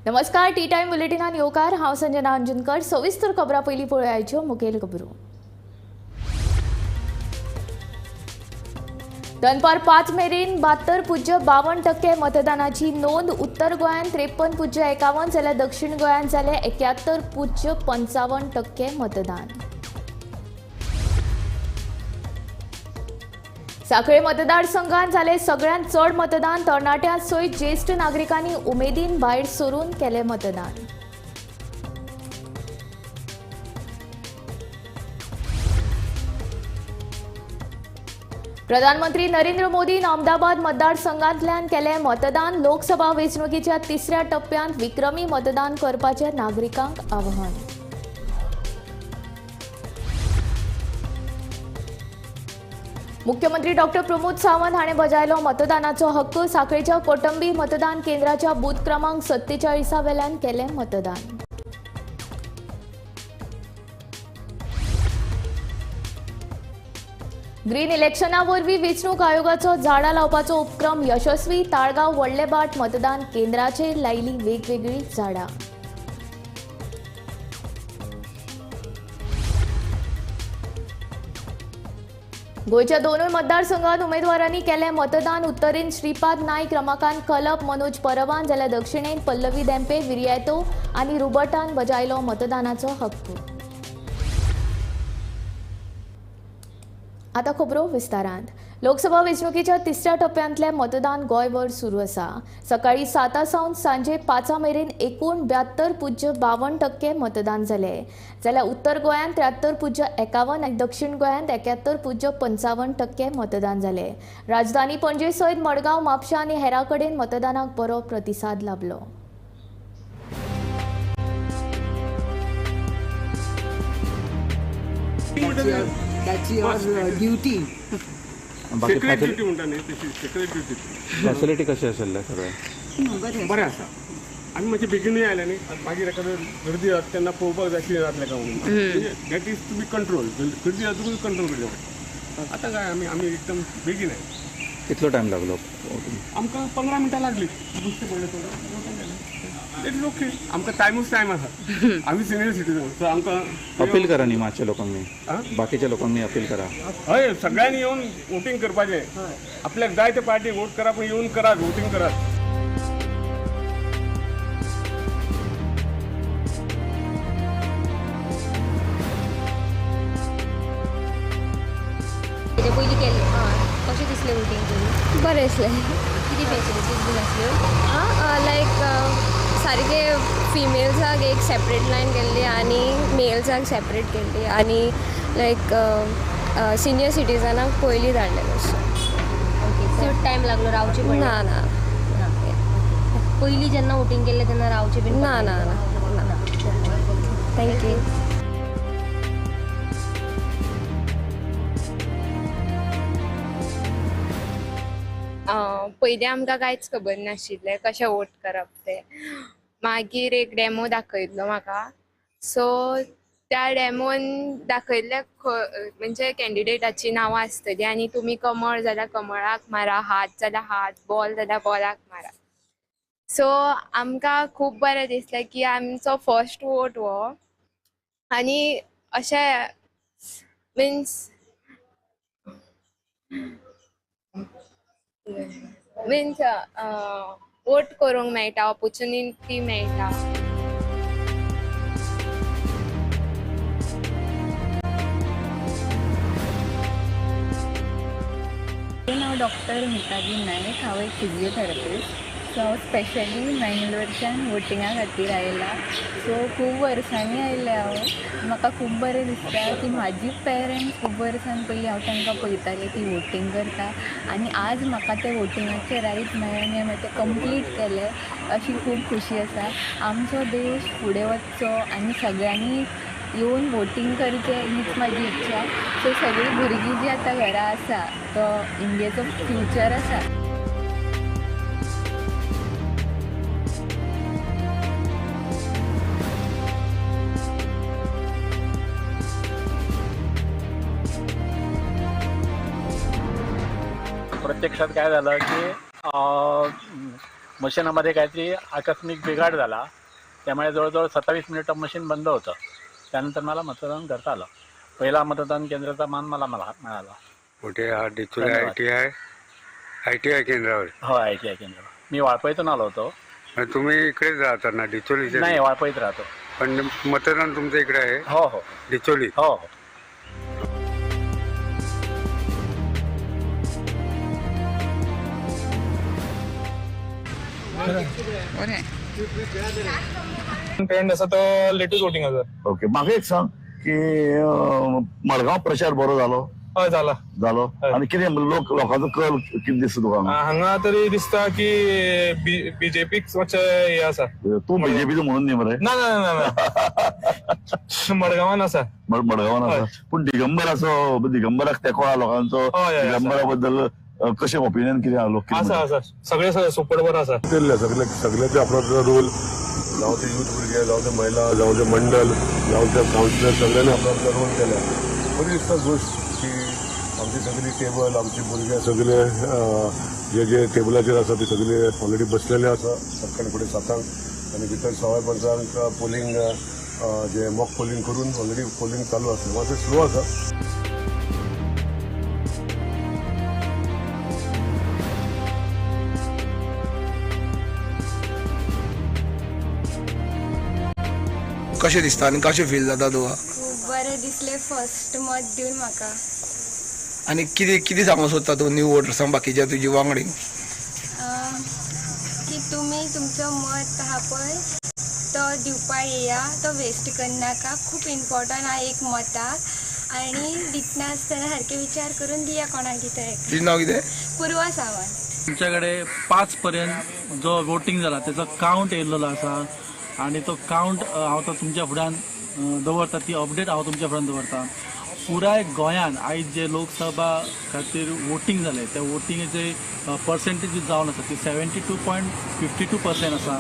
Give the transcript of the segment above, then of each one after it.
नमस्कार, T time बुलेटिनान येवकार. हांव संजना अंजुनकर. सविस्तर खबरां पयलीं पळोवयाच्यो मुखेल खबरो. दनपार 5 मेरेन 72.52% मतदानाची नोंद. उत्तर गोंयांत 53.51 जाल्यार दक्षिण गोंयांत जालें 71.55% मतदान. साखळे मतदारसंघात जालें सगळ्यांत चड मतदान. तरणाट्यां सयत ज्येश्ठ नागरिकांनी उमेदीन भायर सरून केलें मतदान. प्रधानमंत्री नरेंद्र मोदीन अहमदाबाद मतदारसंघांतल्यान केलें मतदान. लोकसभा वेंचणुकेच्या तिसऱ्या टप्प्यांत विक्रमी मतदान करपाचें नागरिकांक आवाहन. मुख्यमंत्री डॉक्टर प्रमोद सावंत हाणें बजायलो मतदानाचो हक्क. साखळेच्या कोटंबी मतदान केंद्राच्या बूथ क्रमांक 47 वेल्यान केलें मतदान. ग्रीन इलेक्शना वरवीं वेंचणूक आयोगाचो झाडां लावपाचो उपक्रम यशस्वी. ताळगांव व्हडलेभाट मतदान केंद्राचेर लायली वेगवेगळीं झाडां. गोंयच्या दोनूय मतदारसंघात उमेदवारांनी केलें मतदान. उत्तरेन श्रीपाद नायक, रमाकांत खलप, मनोज परबान जाल्यार दक्षिणेन पल्लवी धेंपे, विरियातो आनी रुबर्टान बजायलो मतदानाचो हक्क. आतां खबरो विस्तारांत. लोकसभा वेंचणुकेच्या तिसऱ्या टप्प्यांतलें मतदान गोंयभर सुरू आसा. सकाळीं 7 सावन सांजे 5 मेरेन एकूण 72.52% मतदान जालें. जाल्यार उत्तर गोंयांत 73.51 आनी दक्षिण गोंयांत 71.55% मतदान जालें. राजधानी पणजे सयत मडगांव, म्हापशा आनी हेरां कडेन मतदानाक बरो प्रतिसाद लाबलो. That's your duty. Secret duty म्हणटा न्ही तशी सेक्रेट ड्युटी. फॅसिलिटी कशी आशिल्लें सगळें? बरें आसा. आमी मातशें बेगीनूय आयले न्ही, मागीर एखादें गर्दी जाता तेन्ना पळोवपाक जाय कितें जातलें काय म्हणून. That is to be control. गर्दी जातकूच कंट्रोल करचें पडटा. आतां काय आमी आमी एकदम बेगीन आयले. कितलो टायम लागलो? आमकां 15 मिनटां लागली. दुसरें पडलें थोडें. It is okay. आमकां टायमूच टायम आसा. आमी सिनियर सिटीजन सो आमकां अपील करा न्ही मातशे लोकांनी, बाकीच्या लोकांनी अपील करा. हय, सगळ्यांनी येवन वोटींग करपाचें. आपल्याक जाय ते पार्टीक वोट करा, पूण येवन करात, वोटींग करात. तेजे पयलीं केल्लें कशें दिसलें वोटींग करून? बरें दिसलें. कितें फॅसिलिटीज बीन आसल्यो? लायक सारके फिमेल्साक एक सेपरेट लायन केल्ली आनी मेल्साक सेपरेट केल्ली आनी लायक सिनियर सिटीजनाक पयलीं धाडलेलें. ओके, चड टायम लागलो रावचें पडलें? ना ना. पयलीं जेन्ना वोटींग केल्लें तेन्ना रावचें बीन? ना ना ना. Thank you. पयलीं आमकां कांयच खबर नाशिल्लें कशें वोट करप तें. मागीर एक डेमो दाखयल्लो म्हाका. सो त्या डेमोन दाखयल्लें म्हणजे कॅन्डिडेटाची नांवां आसतलीं आनी तुमी कमळ जाल्यार कमळाक मारा, हात जाल्यार हात, बॉल जाल्यार बॉलाक मारा. सो आमकां खूब बरें दिसलें की आमचो फर्स्ट वोट हो आनी अशें मिन्स मिन्स वोट करूंक मेळटा, ऑपोर्चुनिटी मेळटा. म्हजें नांव डॉक्टर मिताजी नायक. हांव एक फिजियोथेरपिस्ट. सो हांव स्पेशली मेंगलोरच्यान वोटिंगा खातीर आयलां. सो खूब वर्सांनी आयलें हांव. म्हाका खूब बरें दिसता की म्हाजी पेरंट्स खूब वर्सां पयलीं हांव तांकां पळयतालें ती वोटींग करता आनी आज म्हाका तें वोटिंगाचें रायट मेळ्ळें आनी हांवें तें कंप्लीट केलें, अशी खूब खुशी आसा. आमचो देश फुडें वचचो आनी सगळ्यांनी येवन वोटींग करचें हीच म्हाजी इच्छा. सो सगळीं भुरगीं जीं आतां घरा आसा तो इंडियेचो फ्युचर आसा. प्रत्यक्षात काय झालं की मशीनामध्ये काहीतरी आकस्मिक बिघाड झाला, त्यामुळे जवळजवळ 27 मिनिटं मशीन बंद होतं. त्यानंतर मला मतदान करता आलं. पहिला मतदान केंद्राचा मान मला मिळाला. कुठे? हा डिचोली ITI केंद्रावर. हो, ITI केंद्रावर. मी वाळपईतून आलो होतो. तुम्ही इकडेच राहता ना डिचोलीच्या? नाही, वाळपईत राहतो. पण मतदान तुमचं इकडे आहे? हो हो, डिचोली. हो हो. ट्रेंड आसा तो लेटस्ट वोटिंग आसा. ओके, म्हाका एक सांग की मडगांव प्रचार बरो जालो? हय, जाला जालो. आनी कितें लोक लोकांचो कल कितें दिसता तुका? हांगा तरी दिसता की बीजेपीक मातशें हें आसा. तूं बीजेपीचो म्हणून न्ही मरे? ना ना ना ना, मडगांवान आसा. मडगांवान आसा. पूण दिगंबराचो, दिगंबराक तेंको आहा लोकांचो? दिगंबरा बद्दल कशें ओपिनियन कितें आहा लोक? आसा आसा, सगळे सपोर्ट बरो आसा. सगळ्याचे आपलो आपलो रोल, जावं ते यूथ भुरगे, जावं ते महिला, जावं ते मंडल, जावं ते कावन्सिलर, सगळ्यांनी आपलो आपलो रोल केला. बरी दिसता गोश्ट की आमची सगळी टेबल, आमची भुरगे सगळे जे जे टेबलाचेर आसा ते सगळे ऑलरेडी बसलेले आसा सकाळी फुडें 7 आनी भितर 5:15 पोलिंग जे मॉक पोलिंग करून ऑलरेडी पोलिंग चालू आसलें. मातशें स्लो आसा. कशें दिसता आनी कशें फील जाता तुका? खूब बरें दिसलें फर्स्ट मत दिवन म्हाका. आनी कितें कितें सांगूंक सोदता तूं न्यू वोटर्सांक, बाकीच्या तुज्या वांगडी? की तुमी तुमचो मत आहा पळय तो दिवपा येया, तो वेस्ट करनाका. खूब इम्पोर्टंट आहा एक मताक, आनी दितना आसतना सारके विचार करून दिया कोणाक दिता. तुजें नांव कितें? पूर्वा सावंत. आमच्याकडे 5 पर्यंत जो वोटिंग जाला त्याचो कावंट येयल्लो आसा आनी तो कावंट हांव तो तुमच्या फुड्यान दवरता, ती अपडेट हांव तुमच्या फुड्यान दवरता. पुराय गोंयान आयज जे लोकसभा खातीर वोटींग जालें त्या वोटिंगेचे पर्सेंटेज जावन आसा ती 72.52% आसा.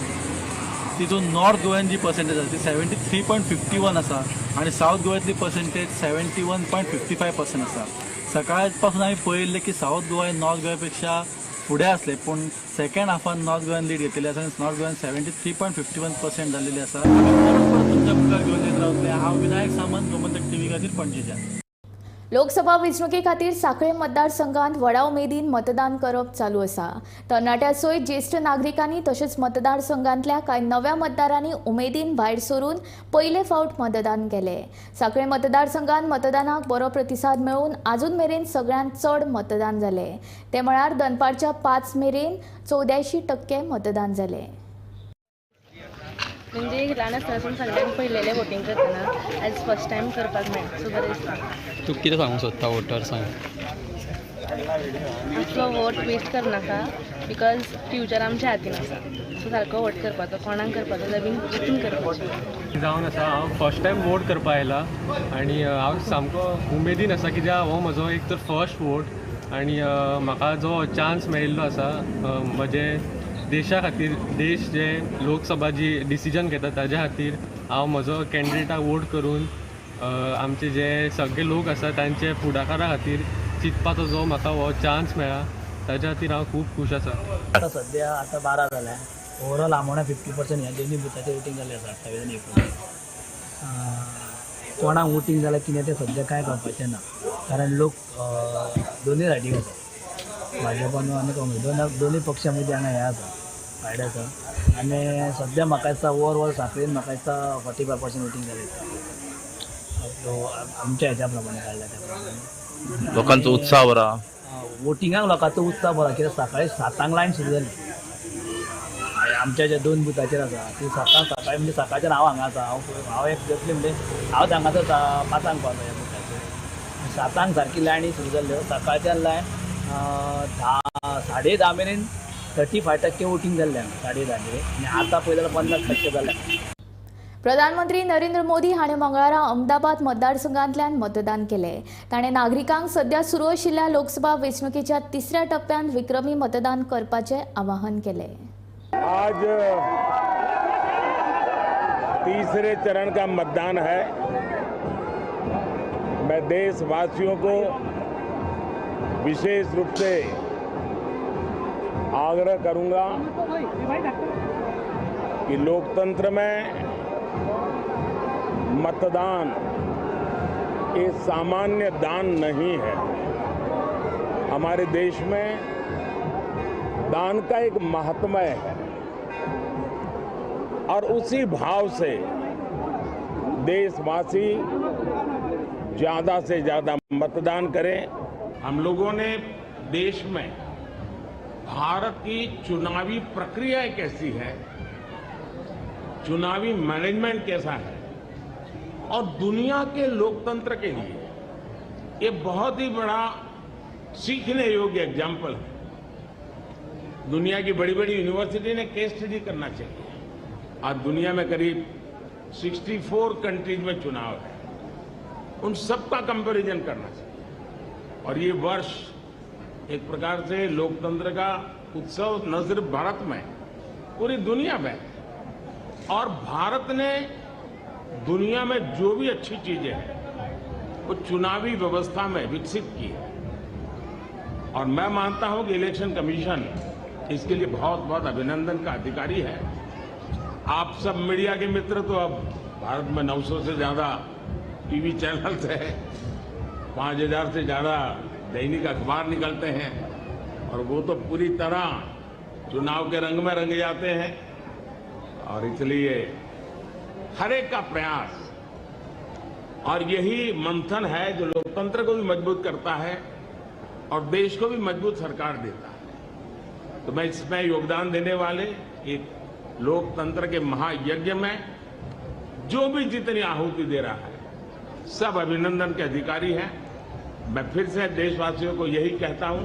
तितून नॉर्थ गोव्यान जी पर्सेंटेज आसा ती 73.51 आसा आनी सावथ गोव्यांतली पर्सेंटेज 71.55% आसा. सकाळ पासून आमी पळयल्लें की सावथ गोवा हे नॉर्थ गोव्या पेक्षा फुडें आसले, पूण सेकंड हाफान नॉर्थ गोव्यान लीड घेतलेली आसा आनी नॉर्थ गोव्यान 73.51% जाल्लेली आसा. आमी परत परत तुमच्या मुखार घेवन येत रावतले. हांव विनायक सामंत, गोमंतक टीव्ही खातीर पणजेच्यान. लोकसभा वेंचणुके खातीर सांखळे मतदारसंघात व्हडा उमेदीन मतदान करप चालू आसा. तरणाट्या सयत ज्येश्ठ नागरिकांनी तशेंच मतदारसंघांतल्या कांय नव्या मतदारांनी उमेदीन भायर सरून पयले फावट मतदान केलें. सांखळे मतदारसंघात मतदानाक बरो प्रतिसाद मेळून आजून मेरेन सगळ्यांत चड मतदान जालें. ते म्हळ्यार दनपारच्या 5 मेरेन 84% मतदान जालें. म्हणजे ल्हान आसतना सगळ्यांक पयलेलें वोटींग करतना आयज फर्स्ट टायम करपाक मेळ्ळें, सो बरें दिसता. तूं कितें सांगूंक सोदता वोटर्सांक? आपलो वोट वेस्ट करनाका, because future आमच्या हातीन आसा. सो सारको वोट करपाचो, कोणाक करपाचो तें बीन चिंतून करपाचें. जावन आसा हांव फर्स्ट टायम वोट करपाक आयला आनी हांव सामको उमेदीन आसा कित्याक हो म्हजो एक तर फर्स्ट वोट आनी म्हाका जो चान्स मेळिल्लो आसा म्हजे देशा खातीर, देश जे लोकसभा जी डिसिजन घेता ताज्या खातीर हांव म्हजो कॅन्डिडेटाक वोट करून आमचे जे सगळे लोक आसा तांचे फुडाकारा खातीर चिंतपाचो जो म्हाका हो चान्स मेळ्ळा ताज्या खातीर हांव खूब खूश आसा. आतां सद्या आतां 12 जाल्या, ओवरऑल आमोण्या 50% ह्या दोनूय बुथाचेर वोटींग जालें आसा 28 आनी 19. कोणाक वोटींग जालें कितें तें सद्या कांय कळपाचें ना, कारण लोक दोनूय सायडीक आसा, भाजप आनी काँग्रेस दोनूय पक्षां मदीं हांगा हें आसा, फायट आसा. आनी सद्या म्हाका दिसता ओवरऑल सांखळेन म्हाका दिसता 45% वोटींग जालें आमच्या हेच्या प्रमाणे काडल्या त्या प्रमाणे. लोकांचो उत्साह बरो आहा वोटिंगाक, लोकांचो उत्साह बरो, कित्याक सकाळी 7 लायन सुरू जाली आमच्या ज्या दोन बुथाचेर आसा ती 7 सकाळी, म्हणजे सकाळच्यान हांव हांगा आसा. हांव एक जातली म्हणजे हांव हांगासर 5 पावलो ह्या बुथाचेर. 7 सारकी लायनी सुरू जाल्ल्यो, सकाळच्यान लायन 10, 10:30 मेरेन 35% वोटींग जाल्लें, 10:30 मेरेन, आनी आतां पळयत जाल्यार 50% जालें. प्रधानमंत्री नरेंद्र मोदी हाणें मंगळारा अहमदाबाद मतदारसंघांतल्यान मतदान केलें. ताणें नागरिकांक सध्या सुरू आशिल्ल्या लोकसभा वेंचणुकेच्या तिसऱ्या टप्प्यांत विक्रमी मतदान करपाचें आवाहन केलें. आज तीसरे चरण का मतदान है. मैं देशवासियों को विशेष रूप से आग्रह करूंगा कि लोकतंत्र में मतदान ये सामान्य दान नहीं है। हमारे देश में दान का एक महात्म्य है और उसी भाव से देशवासी ज़्यादा से ज़्यादा मतदान करें। हम लोगों ने देश में भारत की चुनावी प्रक्रिया कैसी है, चुनावी मैनेजमेंट कैसा है और दुनिया के लोकतंत्र के लिए ये बहुत ही बड़ा सीखने योग्य एग्जाम्पल है। दुनिया की बड़ी बड़ी यूनिवर्सिटी ने केस स्टडी करना चाहिए। आज दुनिया में करीब 64 कंट्रीज में चुनाव है, उन सबका कंपैरिजन करना चाहिए। और ये वर्ष एक प्रकार से लोकतंत्र का उत्सव न सिर्फ भारत में, पूरी दुनिया में। और भारत ने दुनिया में जो भी अच्छी चीजें हैं वो चुनावी व्यवस्था में विकसित की है और मैं मानता हूं कि इलेक्शन कमीशन इसके लिए बहुत बहुत अभिनंदन का अधिकारी है। आप सब मीडिया के मित्र तो अब भारत में 900 से ज़्यादा टीवी चैनल्स हैं, 5000 से ज़्यादा दैनिक अखबार निकलते हैं और वो तो पूरी तरह चुनाव के रंग में रंग जाते हैं। और इसलिए हर एक का प्रयास और यही मंथन है जो लोकतंत्र को भी मजबूत करता है और देश को भी मजबूत सरकार देता है। तो मैं इसमें योगदान देने वाले एक लोकतंत्र के महायज्ञ में जो भी जितनी आहुति दे रहा है सब अभिनंदन के अधिकारी हैं। मैं फिर से देशवासियों को यही कहता हूं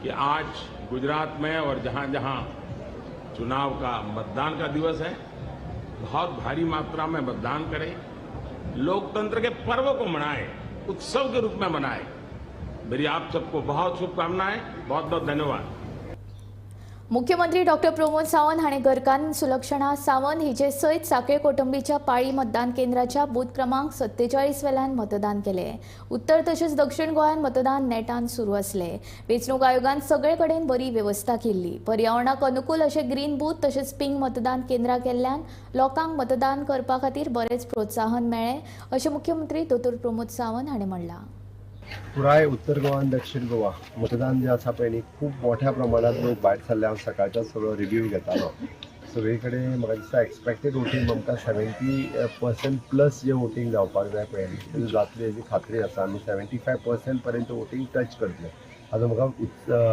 कि आज गुजरात में और जहां जहां चुनाव का मतदान का दिवस है, बहुत भारी मात्रा में मतदान करें, लोकतंत्र के पर्व को मनाएं, उत्सव के रूप में मनाएं। मेरी आप सबको बहुत शुभकामनाएं, बहुत बहुत धन्यवाद। मुख्यमंत्री डॉक्टर प्रमोद सावंत हाणे घरकान्न सुलक्षणा सावंत हिचे सयत साखळे कोटंबीच्या पाळी मतदान केंद्राच्या बूथ क्रमांक 47 वेल्यान मतदान केले। उत्तर तशेंच दक्षिण गोंयांत मतदान नेटान सुरू आसले। वेंचणूक आयोगान सगळे कडेन बरी वेवस्था केल्ली। पर्यावरणाक अनुकूल अशे ग्रीन बूथ तशेंच पिंक मतदान केंद्रां केल्ल्यान लोकांक मतदान करपा खातीर बरेंच प्रोत्साहन मेळ्ळें अशें मुख्यमंत्री दोतोर प्रमोद सावंत हाणे म्हणलां। पुराय उत्तर गोवा आनी दक्षिण गोवा मतदान जे आसा पळय न्ही खूब मोठ्या प्रमाणात लोक भायर सरले। हांव सकाळच्यान सगळो रिव्यू घेतालो, सगळे कडेन म्हाका दिसता एक्सपेक्टेड वोटींग आमकां 70% प्लस जे वोटींग जावपाक जाय पळय न्ही तें जातलें हेजी खात्री आसा। आमी 75% पर्यंत वोटींग टच करतले हाजो म्हाका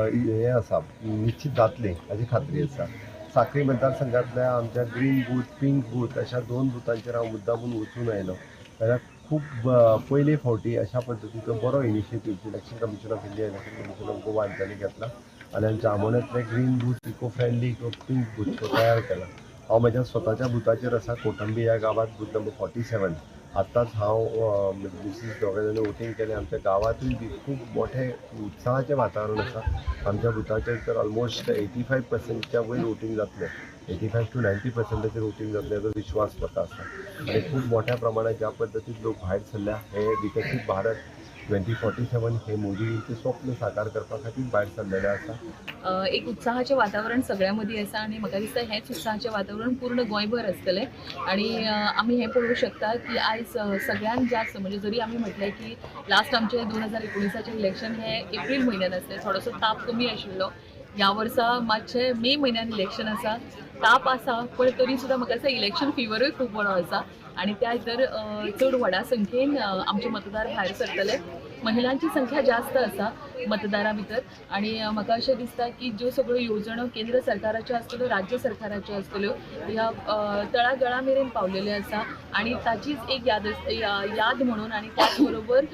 हें आसा, निश्चित जातलें हाजी खात्री आसा। साखळी मतदारसंघांतल्या आमच्या ग्रीन बूथ, पिंक बूथ अशा 2 बुथांचेर हांव मुद्दामून वचून आयलो। जाल्यार खूब पयले फावटी अशा पद्दतीचो बरो initiative election commission of India, election commission of Goa हांच्यांनी घेतला आनी आमच्या आमोण्यांतले green booth, eco friendly pink booth तयार केला। हांव म्हज्या स्वताच्या बुथाचेर आसा, कोटंबी ह्या गांवांत बूथ नंबर 47। आत्ताच हांव मिसीस दोगां जाणांनी वोटींग केलें। आमच्या गांवांतूय बी खूब मोठें उत्साहाचें वातावरण आसा। आमच्या बुथाचेर तर ऑलमोस्ट 85%च्या वयर वोटींग जातलें, 85 to 90%चेर वोटींग जातलें हाजो विश्वास म्हाका आसा। आनी खूब मोठ्या प्रमाणात ज्या पद्दतीन लोक भायर सरल्या हे विकसीत भारत 2047 हे मोदींचें स्वप्न साकार करपा खातीर भायर सरलेलें आसा। एक उत्साहाचें वातावरण सगळ्यां मदीं आसा आनी म्हाका दिसता हेंच उत्साहाचें वातावरण पूर्ण गोंयभर आसतलें। आनी आमी हें पळोवंक शकता की आयज सगळ्यांत जास्त म्हणजे जरी आमी म्हटलें की लास्ट आमचें 2019चें इलेक्शन हें एप्रील म्हयन्यान आसलें, थोडोसो ताप कमी आशिल्लो। ह्या वर्सा मातशें मे म्हयन्यान इलेक्शन आसा, ताप आसा पण तरी सुद्दां म्हाका दिसता इलेक्शन फिवरूय खूब बरो आसा आनी त्या भितर चड व्हडा संख्येन आमचे मतदार भायर सरतले। महिलांची संख्या जास्त आसा मतदारां भितर आनी म्हाका अशें दिसता की ज्यो सगळ्यो येवजण्यो केंद्र सरकाराच्यो आसतल्यो, राज्य सरकाराच्यो आसतल्यो, ह्या तळागाळा मेरेन पावलेल्यो आसा आनी ताचीच एक याद म्हणून आनी त्याच बरोबर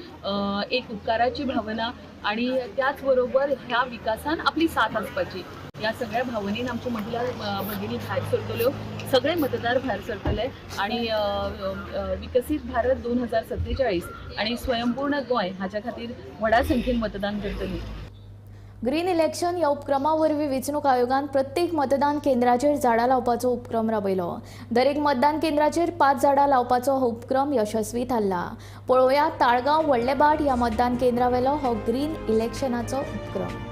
एक उपकाराची भावना आनी त्याच बरोबर ह्या विकासान आपली साथ आसपाची ह्या सगळ्या भावनेन आमच्यो महिला भगिनी भायर सरतल्यो, सगळे मतदार भायर सरतले आनी विकसीत भारत 2047 आनी स्वयंपूर्ण गोंय हाच्या खातीर व्हडा संख्येन मतदान करतली। ग्रीन इलेक्शन ह्या उपक्रमा वरवीं वेंचणूक आयोगान प्रत्येक मतदान केंद्राचेर झाडां लावपाचो उपक्रम राबयलो। दरेक मतदान केंद्राचेर 5 झाडां लावपाचो हो उपक्रम यशस्वी थारला। पळोवया ताळगांव व्हडलेभाट ह्या मतदान केंद्रावेलो हो ग्रीन इलेक्शनाचो उपक्रम।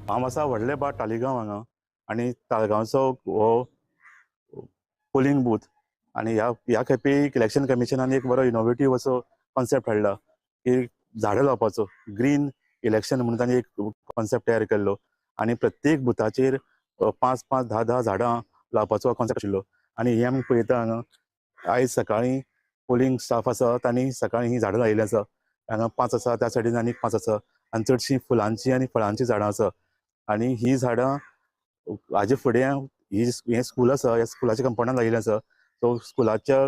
हांव आसा व्हडले भाट तालिगांव हांगा आनी ताळगांवचो हो पोलिंग बूथ आनी ह्या खेपे इलेक्शन कमिशनान एक बरो इनोवेटीव असो कॉन्सेप्ट हाडला की झाडां लावपाचो, ग्रीन इलेक्शन म्हणून तांणी एक कॉन्सेप्ट तयार केल्लो आनी प्रत्येक बुथाचेर 5 5 10 10 झाडां लावपाचो कॉन्सेप्ट आशिल्लो. आनी हे आमी पळयता हांगा आयज सकाळीं पोलिंग स्टाफ आसा तांणी सकाळीं ही झाडां लायिल्लीं आसा. हांगा 5 आसा, त्या सायडीन आनीक 5 आसा आनी चडशीं फुलांची आनी फळांची झाडां आसा. आनी ही झाडां हाजे फुडें ही हें स्कूल आसा, ह्या स्कुलाच्या कंपाउंडान लायिल्लें आसा. सो स्कुलाच्या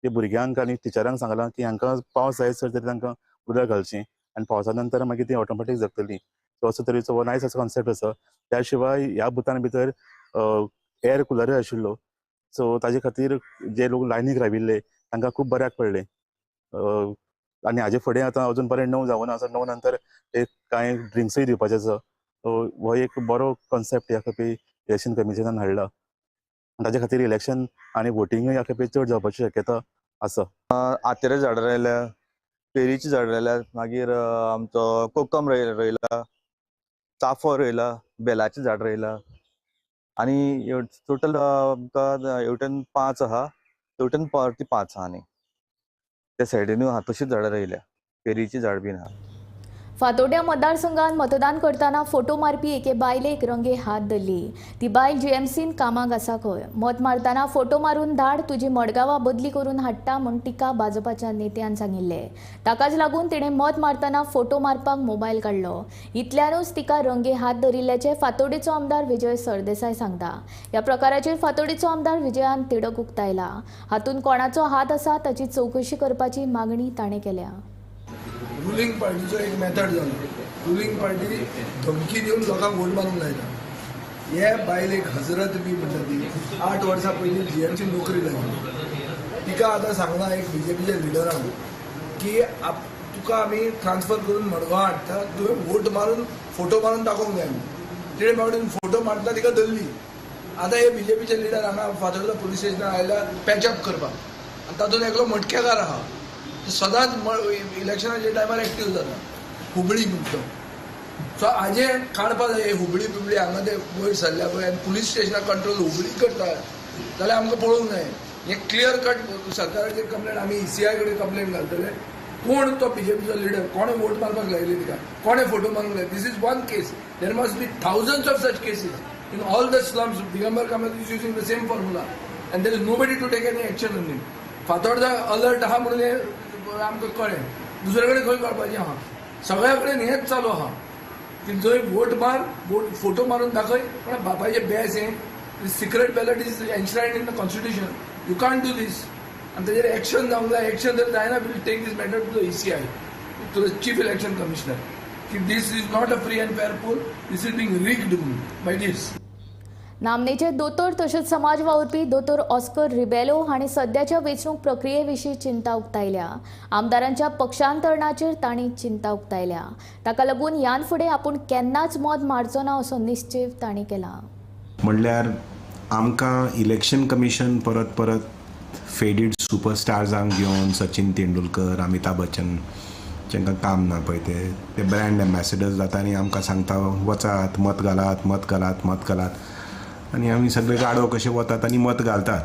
भुरग्यांक आनी टिचरांक सांगलां की हांकां पावस जाय सर तरी तांकां उदक घालचें आनी पावसा नंतर मागीर ती ऑटोमॅटीक जगतली. सो असो तरेचो हो नायस असो कॉन्सेप्ट आसा. त्या शिवाय ह्या बुथान भितर एअर कुलरूय आशिल्लो. सो ताजे खातीर जे लोक लायनीक राविल्ले तांकां खूब बऱ्याक पडलें. आनी हाजे फुडें आतां अजून पर्यंत 9 जावना आसा, 9 नंतर एक कांय ड्रिंक्सूय दिवपाचें आसा. सो हो एक बरो कॉन्सेप्ट ह्या खेपे इलेक्शन कमिशनान हाडला. ताजे खातीर इलेक्शन आनी वोटिंगूय ह्या खेपे चड जावपाची शक्यता आसा. आतेरे झाडां रोयल्या, पेरीची झाडां रोयल्या, मागीर आमचो कोकम रोयला, चाफो रोयला, बेलाचें झाड रोयला आनी टोटल आमकां हेवटेन 5 आहा, तेवटेन परती 5 आहा आनी त्या सायडीनूय आहा तशीच झाडां रोयल्या, पेरीचीं झाड बीन आहा. फातोड्या मतदारसंघात मतदान करताना फोटो मारपी एके बायलेक रंगे हात धरली. ती बायल जीएमसीन कामाक आसा खंय. मत मारतना फोटो मारून धाड, तुजी मडगांवा बदली करून हाडटा म्हूण टिका भाजपाच्या नेत्यान सांगिल्लें. ताकाच लागून तिणें मत मारतना फोटो मारपाक मोबायल काडलो. इतल्यानूच तिका रंगे हात धरिल्ल्याचें फातोडेचो आमदार विजय सरदेसाय सांगता. ह्या प्रकाराचेर फातोडेचो आमदार विजयान तिडक उक्तायला. हातूंत कोणाचो हात आसा ताची चवकशी करपाची मागणी ताणें केल्या. रुलिंग पार्टीचो एक मेथड जालो. रुलिंग पार्टी धमकी दिवन लोकांक वोट मारूंक लायता. हे बायलेक हजरत बी म्हणटा ती 8 वर्सां पयलीं जीएमसी नोकरी लागिल्ली. तिका आतां सांगलां एक बीजेपीच्या लिडरान की तुका आमी ट्रान्सफर करून मडगांव हाडटा, तुवें वोट मारून फोटो मारून दाखोवंक जाय. तिणें मागीर फोटो मारता तिका धरली. आतां हे बीजेपीचे लिडर हांगा फातोर्डा पुलीस स्टेशनार आयल्या पॅचअप करपाक आनी तातूंत एकलो मटकेकार आहा, सदांच इलेक्शनाच्या टायमार एक्टीव जाता, हुबळी म्हणटा. सो हाजे काडपा जाय हुबळी बिबळी हांगा ते वयर सरल्या पळय आनी पुलीस स्टेशनाक कंट्रोल हुबळी करता जाल्यार आमकां पळोवंक जाय. हें क्लियर कट सरकाराचेर कंप्लेन, आमी ECI कडेन कंप्लेन घालतले. कोण तो बीजेपीचो लिडर, कोणें वोट मारपाक लायली तिका, कोणें फोटो मारूंक लायले. This is one case, there must be thousands of such cases in all the slums. Digambar Kamat is using the same formula and there is nobody to take any action on him. Fatorda alert आहा म्हणून हें आमकां कळ्ळें, दुसरे कडेन खंय कळपाचें आहा. सगळ्या कडेन हेंच चालू आहा की जंय वोट मार, वोट फोटो मारून दाखय, पण बापायचें बेस हें. Secret ballot is enshrined in the constitution, you can't do this. आनी ताजेर एक्शन जावंक जाय. एक्शन जर जायना will take this matter to the ECI, to the chief election commissioner की this is not a free and fair poll, this is being rigged by this. नामनेचे दोतोर तशेंच समाज वावुरपी दोतोर ऑस्कर रिबेलो हांणी सद्याच्या वेंचणूक प्रक्रिये विशीं चिंता उक्तायल्या. आमदारांच्या पक्षांतरणाचेर तांणी चिंता उक्तायल्या. ताका लागून ह्यान फुडें आपूण केन्नाच मत मारचो ना असो निश्चेव तांणी केला. म्हणल्यार आमकां इलेक्शन कमिशन परत परत फेडीड सुपरस्टार्सांक घेवन सचिन तेंडुलकर, अमिताभ बच्चन जांकां काम ना पळय ते ब्रँड एम्बेसडर्स जाता आनी आमकां सांगता वचात मत घालात, मत घालात, मत घालात आनी आमी सगळे गाडो कशे वतात आनी मत घालतात.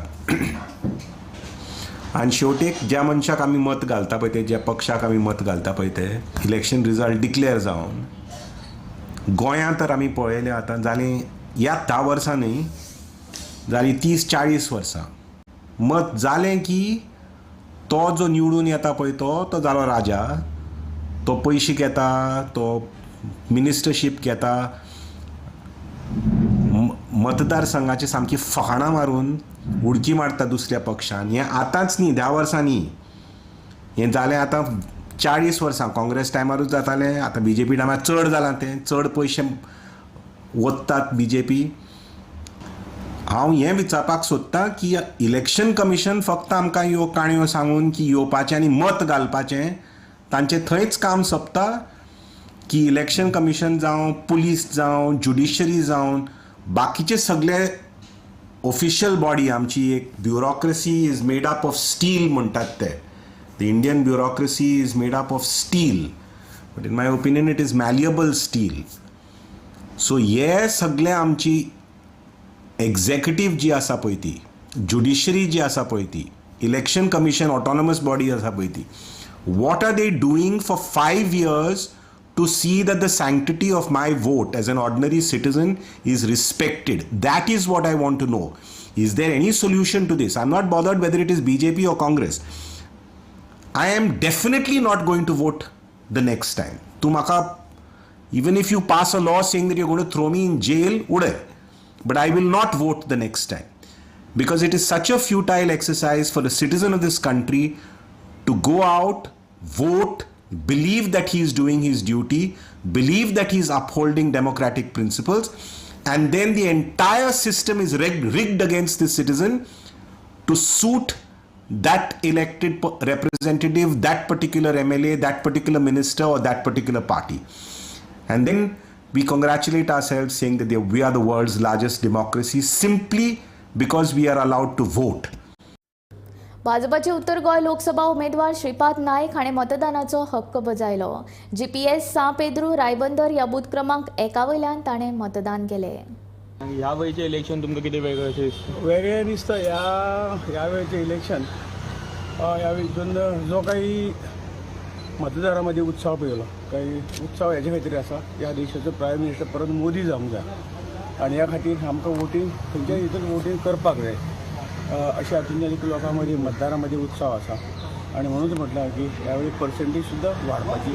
आनी शेवटेक ज्या मनशाक आमी मत घालता पळय ते, ज्या पक्षाक आमी मत घालता पळय ते इलेक्शन रिजल्ट डिक्लेअर जावन गोंयांत तर आमी पळयलें आतां जालीं ह्या 10 वर्सां न्ही, जालीं 30-40 वर्सां मत जालें की तो जो निवडून येता पळय तो जालो राजा, तो पयशे घेता, तो मिनिस्टरशीप घेता, मतदारसंघाची सामकी फकाणां मारून उडकी मारता दुसऱ्या पक्षान. हें आतांच न्ही, 10 वर्सां न्ही, हें जालें आतां 40 वर्सां. काँग्रेस टायमारूच जातालें, आतां बीजेपी टायमार चड जालां तें, चड पयशे वोत्तात बीजेपी. हांव हें विचारपाक सोदतां की इलेक्शन कमिशन फक्त आमकां ह्यो काणयो सांगून की येवपाचें आनी मत घालपाचें तांचें थंयच काम सोंपता की इलेक्शन कमिशन जावं, पुलीस जावं, ज्युडिशरी जावं, बाकीचे सगळे ऑफिशियल बॉडी आमची एक bureaucracy is made up of steel म्हणटात ते. The Indian bureaucracy is made up of steel, but in my opinion it is malleable steel. So हे सगळे आमची एग्जॅक्युटीव जी आसा पळय ती, ज्युडिशरी जी आसा पळय ती, इलेक्शन कमिशन ऑटोनॉमस बॉडी आसा पळय ती, what are they doing for 5 years to see that the sanctity of my vote as an ordinary citizen is respected? That is what I want to know. Is there any solution to this? I'm not bothered whether it is BJP or Congress. I am definitely not going to vote the next time. Tu maka, even if you pass a law saying that you're going to throw me in jail, ude, but I will not vote the next time. Because it is such a futile exercise for a citizen of this country to go out, vote, believe that he is doing his duty, believe that he is upholding democratic principles, and then the entire system is rigged against the citizen to suit that elected representative, that particular MLA, that particular minister, or that particular party. And then we congratulate ourselves saying that we are the world's largest democracy simply because we are allowed to vote. भाजपाचे उत्तर गोंय लोकसभा उमेदवार श्रीपाद नायक हाणें मतदानाचो हक्क बजायलो. GPS सां पेद्रू रायबंदर ह्या booth क्रमांक 1 वयल्यान ताणें मतदान केलें. ह्या वेळचें इलेक्शन तुमकां कितें वेगळें अशें दिसता? वेगळें दिसता ह्या वेळचें इलेक्शन. ह्या हितून जो काही मतदारां मदीं उत्साह पळयलो, काही उत्साह हेजे खातीर आसा, ह्या देशाचो प्रायम मिनिस्टर परत मोदी जावंक जाय आनी ह्या खातीर आमकां वोटींग खंयच्याय हितून वोटींग करपाक जाय अशें हातूंतल्यान एक लोकां मदीं मतदारां मदीं उत्साह आसा आनी म्हणून म्हटलां की ह्या वेळी पर्संटेज सुद्दां वाडपाची,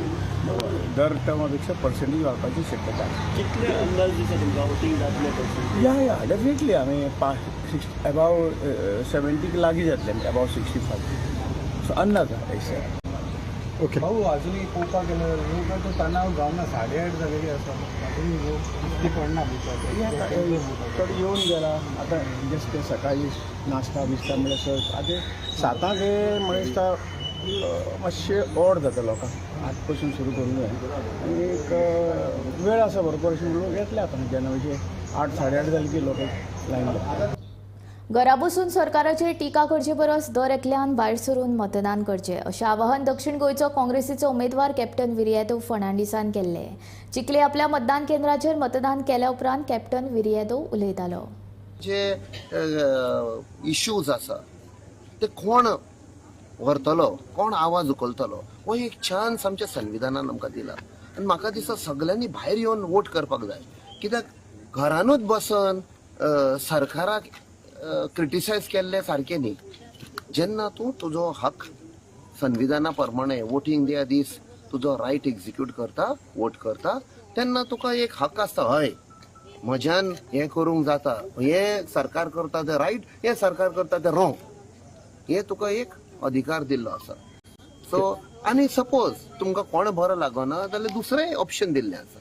दर टर्मा पेक्षा पर्संटेज वाडपाची शक्यता आसा. कितले अंदाज दिसता तुमकां वोटींग जातलें पर्संटेज? या या डेफिनेटली आमी 6 एबाव 70 लागीं जातले, एबाव 65 सो अंदाज आसा. ओके भाऊ, अजूनही पळोवपाक गेल्यार लोक तो तणाव जावना, 8:30 जालेली आसा, अजून लोक दिश्टी पडना चड येवन गेला आतां. जस्ट ते सकाळी नाश्ता बिश्ता म्हणल्यार आतां 7 हे म्हणल्यार दिसता मातशें ओड जाता लोकांक, 8 पासून सुरू करूंक जाय आनी एक वेळ आसा भरपूर अशें म्हणून लोक येतले आतां जेन्ना म्हणजे 8 8:30 जाली की लोक लायन लागता. घरा बसून सरकाराचेर टिका करचे परस दर एकल्यान भायर सरून मतदान करचें अशें आवाहन दक्षिण गोंयचो काँग्रेसीचो उमेदवार कॅप्टन विरियातो फर्नांडीसान केल्लें. चिखले आपल्या मतदान केंद्राचेर मतदान केल्या उपरांत कॅप्टन विरियातो उलयतालो. जे इश्यूज आसा ते कोण व्हरतलो, कोण आवाज उखलतलो, हो एक चान्स आमच्या संविधानान आमकां दिला आनी म्हाका दिसता सगळ्यांनी भायर येवन वोट करपाक जाय. कित्याक घरानूच बसन सरकाराक क्रिटिसायज केल्ले सारकें न्ही. जेन्ना तूं तुजो हक संविधाना प्रमाणे वोटींग त्या दीस तुजो रायट एक्झिक्यूट करता, वोट करता, तेन्ना तुका एक हक आसता, हय म्हज्यान हें करूंक जाता, हें सरकार करता तें रायट, हें सरकार करता तें रॉंग, हें तुका एक अधिकार दिल्लो आसा. सो आनी सपोज तुमकां कोण बरो लागना जाल्यार दुसरें ऑप्शन दिल्लें आसा.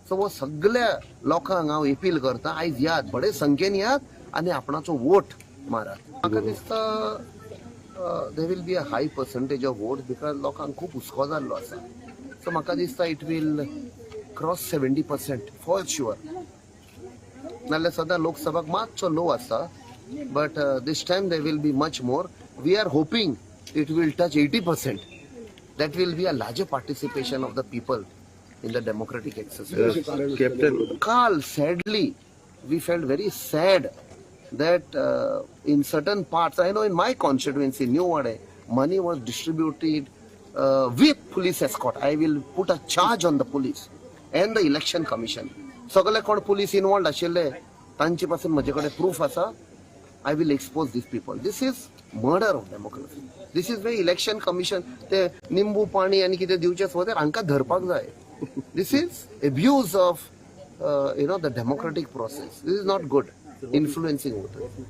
सो हो सगळ्या लोकांक हांव अपील करता, आयज यात, बडे संख्येन यात आनी आपणाचो वोट मारात. म्हाका दिसता there will be a high percentage of vote because लोकांक खूब हुस्को जाल्लो आसा. सो म्हाका दिसता it will cross 70% for sure. नाल्यार सदां लोकसभाक मातसो लो आसता, but this time there will be much more. We are hoping it will touch 80%. That will be a larger participation of the people in the democratic exercise. Captain काल sadly we felt very sad that in certain parts, I know in my constituency, New Vade, money was distributed with police escort. I will put a charge on the police and the election commission. सगळे कोण police involved आशिल्ले तांचे पासून म्हजे कडेन proof आसा. I will expose these people. This is murder of democracy. This is where election commission ते निंबू पाणी आनी कितें दिवचें सुद्दां हांकां धरपाक जाय. This is abuse of the democratic process. This is not good. Influencing voters.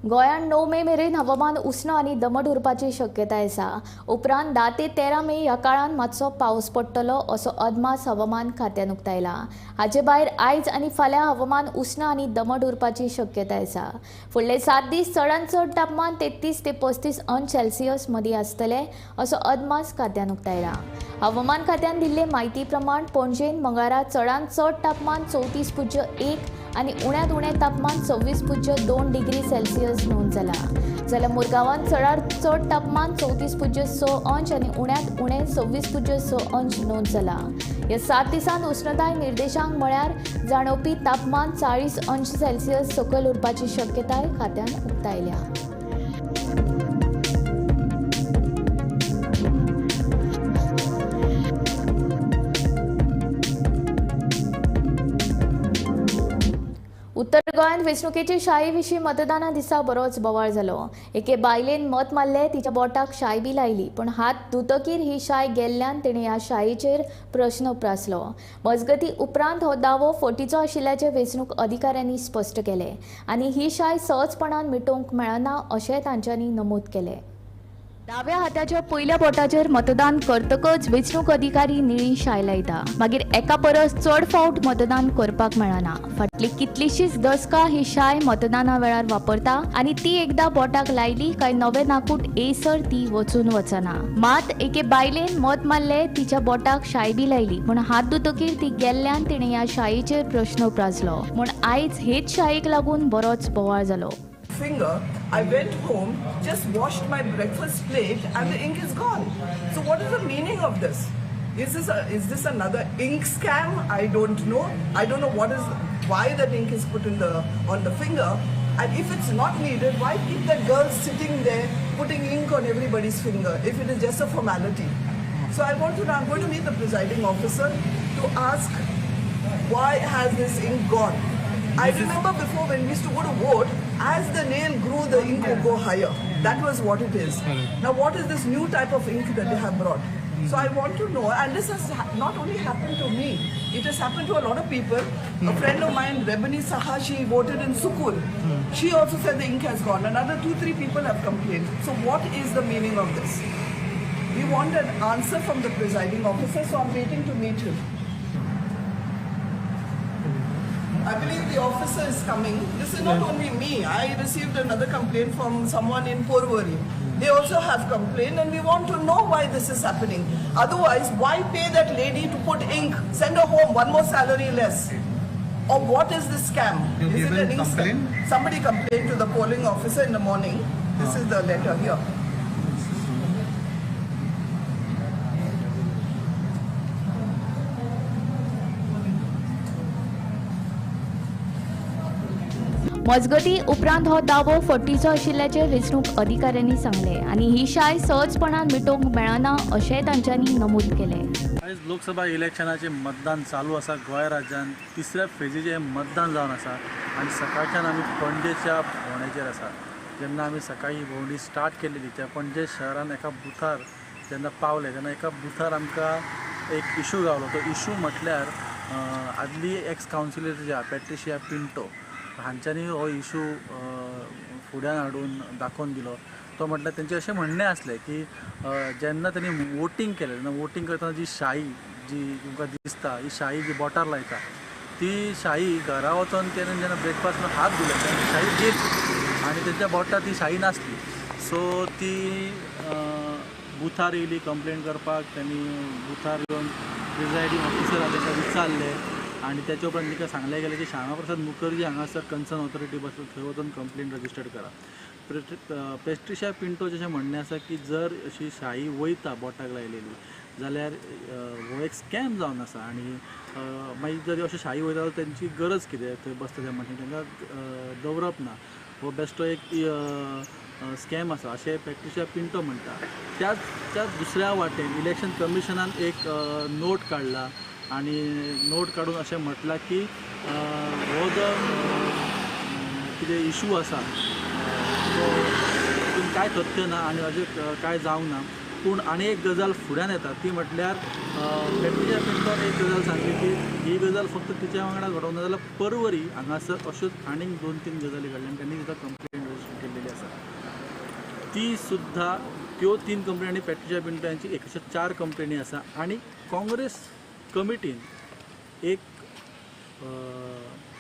गोंयांत 9 मे मेरेन हवामान उष्ण आनी दमट उरपाची शक्यताय आसा. उपरांत 10 ते 13 मे ह्या काळांत मातसो पावस पडटलो असो अदमास हवामान खात्यान उक्तायला. हाचे भायर आयज आनी फाल्यां हवामान उष्ण आनी दमट उरपाची शक्यताय आसा. फुडले 7 दीस चडांत चड तापमान 33 ते 35 अंश सेल्सियस मदीं आसतलें असो अदमास खात्यान उक्तायला. हवामान खात्यान दिल्ले म्हायती प्रमाण पणजेन मंगळारा चडांत चड तापमान 34.1 आनी उण्यांत उणें तापमान 26.2 डिग्री सेल्सियस नोंद जाला. जाल्यार मुरगांवांत चड तापमान 34.6 अंश आनी उण्यांत उणें 26.6 अंश नोंद जाला. ह्या 7 दिसांत उष्णताय निर्देशांक म्हळ्यार जाणवपी तापमान 40 अंश सेल्सियस सकयल उरपाची शक्यताय खात्यान उक्तायल्या. उत्तर गोंयांत वेंचणुकेचे शाही विशीं मतदाना दिसा बरोच बोवाळ जालो. एके बायलेन मत मारलें, तिच्या बोटाक शाय बी लायली, पूण हात धुतकीर ही शाय गेल्ल्यान तिणें ह्या शायेचेर प्रश्न उप्रासलो. मजगती उपरांत हो दावो फटीचो आशिल्ल्याचें वेंचणूक अधिकाऱ्यांनी स्पश्ट केलें आनी ही शाय सहजपणान मिटोवंक मेळना अशें तांच्यांनी नमूद केलें. दाव्या हाताच्या पयल्या बोटाचेर मतदान करतकच वेंचणूक अधिकारी निळी शाय लायता. मागीर एका परस चड फावट मतदान करपाक मेळना. फाटली कितलीशीच दसकां ही शाय मतदाना वेळार वापरता आनी ती एकदा बोटाक लायली काय नवे नाकूट येयसर ती वचून वचना. मात एके बायलेन मत मारलें, तिच्या बोटाक शाय बी लायली, पूण हात धुतकीर ती गेल्ल्यान तिणें ह्या शायेचेर प्रश्न उप्रासलो. म्हूण आयज हेच शायेक लागून बरोच बोवाळ जालो. Finger, I went home, just washed my breakfast plate and the ink is gone. So what is the meaning of this? Is this another ink scam? I don't know. I don't know why that ink is put in on the finger, and if it's not needed, why keep that girl sitting there putting ink on everybody's finger if it is just a formality? So I want to know, I'm going to meet the presiding officer to ask why has this ink gone? I remember before when we used to go to vote, as the nail grew, the ink would go higher. That was what it is. Now, what is this new type of ink that they have brought? So I want to know, and this has not only happened to me, it has happened to a lot of people. A friend of mine, Rebani Saha, she voted in Sukkur. She also said the ink has gone. Another 2-3 people have complained. So what is the meaning of this? We want an answer from the presiding officer, so I'm waiting to meet him. I believe the officer is coming. This is not only me. I received another complaint from someone in Porvorim. They also have complained, and we want to know why this is happening. Otherwise, why pay that lady to put ink? Send her home, one more salary less. Or what is this scam? Is it an ink scam? Somebody complained to the polling officer in the morning. This is the letter here. मजगती उपरांत हो दावो फटीचो आशिल्ल्याचें वेंचणूक अधिकाऱ्यांनी सांगलें आनी ही शाय सहजपणान मिटोवंक मेळना अशें तांच्यांनी नमूद केलें. आयज लोकसभा इलेक्शनाचें मतदान चालू आसा. गोंय राज्यांत तिसऱ्या फेजीचें मतदान जावन आसा आनी सकाळच्यान आमी पणजेच्या भोंवडेचेर आसा. जेन्ना आमी सकाळी भोंवडी स्टार्ट केलेली त्या पणजे शहरान एका बुथार जेन्ना पावले तेन्ना एका बुथार आमकां एक इशू गावलो. तो इशू म्हटल्यार आदली एक्स कावन्सिलर जी आसा पॅट्रिशिया पिंटो हांच्यांनी हो इशू फुड्यान हाडून दाखोवन दिलो. तो म्हटल्यार तेंचें अशें म्हणणें आसलें की जेन्ना तेणी वोटींग केलें तेन्ना वोटींग करतना जी शाही जी तुमकां दिसता ही शाही जी बोटार लायता ती शाही घरा वचोन तेणें जेन्ना ब्रेकफास्ट हात धुले तेन्ना शाही गेली आनी तेंच्या बोटार ती शाही नासली. सो ती बुथार येयली कंप्लेन करपाक. तेणी बुथार येवन प्रिजायडींग ऑफिसर आसा तेका विचारलें आनी त्याच्या उपरांत तिका सांगलें गेलें की श्यामा प्रसाद मुखर्जी हांगासर कन्सर्न ऑथॉरिटी बसला थंय वचून कंप्लेन रजिस्टर्ड करा. पेट्रिशिया पिंटो जशें म्हणणें आसा की जर अशी शाही वयता बोटाक लायलेली जाल्यार हो एक स्कॅम जावन आसा आनी मागीर जर अशी शाही वयता जाल्यार तेंची गरज कितें थंय बसता त्या मनशान तांकां दवरप ना, हो बेश्टो एक स्कॅम आसा अशें पेट्रिशिया पिंटो म्हणटा. त्याच दुसऱ्या वाटेन इलेक्शन कमिशनान एक नोट काडला आनी नोट काडून अशें म्हटलां की हो जो कितें इशू आसा तो तितून कांय तथ्य ना आनी अशें कांय जावंक ना. पूण आनी एक गजाल फुड्यान येता ती म्हटल्यार पेट्रिशिया पिंटोन एक गजाल सांगली की ही गजाल फक्त तिच्या वांगडा घडोवंक ना जाल्यार परवरी हांगासर अश्योच आनीक 2-3 गजाली घडल्या आनी तांणी तिका कंप्लेन रजिस्टर केल्लेली आसा. ती सुद्दां त्यो 3 कंप्लेनी पेट्रिशिया पिंटो यांची 104 कंप्लेनी आसा आनी काँग्रेस कमिटीन एक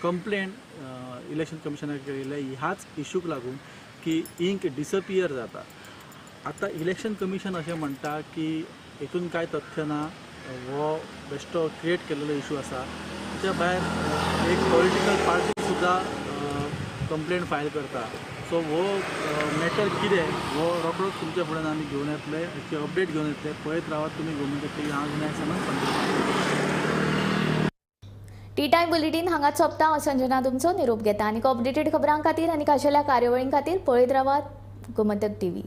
कंप्लेन इलेक्शन कमिशनाक केल्ले ह्याच इशूक लागून की इंक डिसपियर जाता. आतां इलेक्शन कमिशन अशें म्हणटा की हितून कांय तथ्य ना, हो बेश्टो क्रिएट केल्लो इशू आसा. तेच्या भायर एक पॉलिटिकल पार्टी सुद्दां कंप्लेन फायल करता. सो हो मॅटर कितें हो रोखडोच तुमच्या फुड्यान आमी घेवन येतले, हाची अपडेट घेवन येतले. पळयत रावात तुमी गोमंतक टीव्ही. हांव Vinayak Samant, T time bulletin हांगाच सोंपता. हांव संजना तुमचो निरोप घेता आनी अपडेटेड खबरां खातीर आनी खाशेल्या कार्यावळीं खातीर पळयत रावात गोमंतक टीव्ही.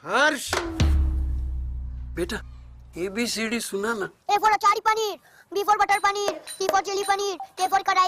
हर्ष बेटा ABCD सुना ना। A for achari paneer, B for butter paneer, C for chilli paneer, K for kadai.